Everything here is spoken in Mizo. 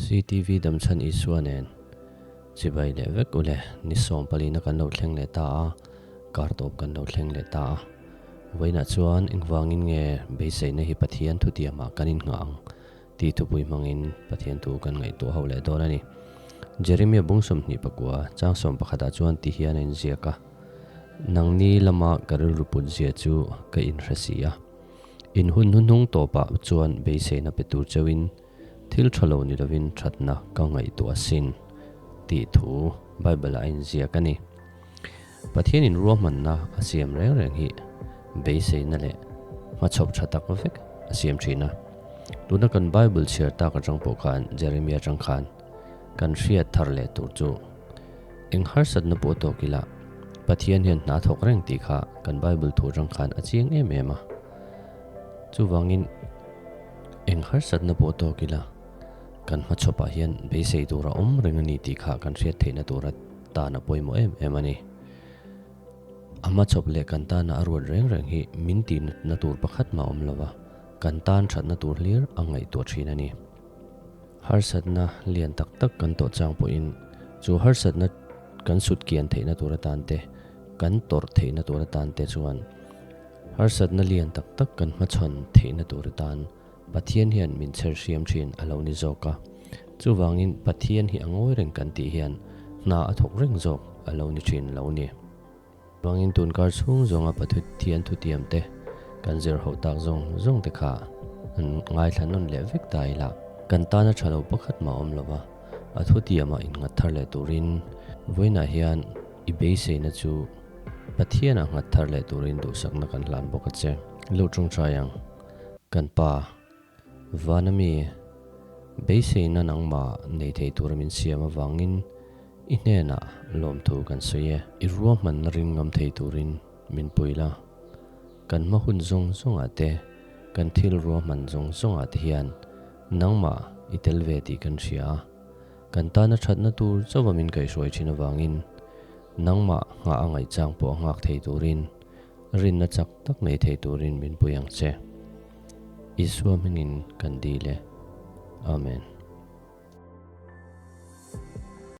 CTV Damchhan Isua nen chibai leh vek ule ni sawm palina kan lo thleng leh ta a, kar tawp kan lo thleng leh ta a. Vawiinah chuan engvangin nge beiseina hi Pathian thutiamah kan innghah ang tih thupui hmangin Pathian thu kan ngaihtuah ho leh dawn a ni. Jeremia bung 24 chang 11ah chuan ti hian a inziak a, Nangni lama ka rilru put zia chu ka inhre si a. In hun hnuhnung tawpah chuan beiseina pe tur cheuhin thil tha lo ni lovin thatna ka ngaihtuah asin tih thu Bible-ah a inziak a ni. Pathianin ruahmanna a siam reng reng hi beiseina leh hmachhawp tha tak vek a siam thin a. Tuna kan Bible chhiar tak atang pawh khan Jeremia atang khan kan hriat thar leh tur chu Eng harsatna pawh tawk ila, Pathian hian hna thawk reng tih kha kan Bible thu atang khan a chiang em em a. Chuvangin, eng harsatna pawh tawk ila, kan hmachhawpah hian beisei tur a awm reng a ni tih kha kan hriat theihna tura tan a pawimawh em em a ni. A hmachhawp leh kan tana a ruat reng reng hi min tihnatna tur pakhat mah awm lova, kan tan thatna tur hlir a ngaihtuah thin a ni. Harsatna lian tak tak kan tawh chang pawhin chu harsatna kan sut kian theihna tur atan te, kan tawrh theihna tur atan te chuan harsatna lian tak tak kan hmachhawn theihna tur atan Pathian hian min chher hriam thin a lo ni zawk a. Chuvangin Pathian hi a ngawi reng kan tih hian hna a thawk reng zawk a lo ni thin lo ni. Vangin tunkar chhung zawnga Pathian thutiam te kan zir ho tak zawng zawng te kha an ngaithla nawn leh vek ta ila, kan tana tha lo pakhat mah awm lova, a thutiamah innghat thar leh turin vawiinah hian i beiseina chu Pathianah nghat thar leh turin duhsakna kan hlan bawk a che. Luh tawngtai ang, kan Pa, Vana mi, beiseina nangmah nei thei tura min siam avangin I hnenah lawmthu kan sawi e. I ruahmanna ring ngam thei turin min pui la. Kan hma hun zawng zawngah te, kan thil ruahman zawng zawngah te hian nangmah i tel ve tih kan hria a. Kan tana thatna tur chauha min kaihhruai thin avangin nangmah nghah a ngaihchang pawh a nghak thei turin rinna chak tak nei thei turin min pui ang che. Isua hmingin kan dil e. Amen.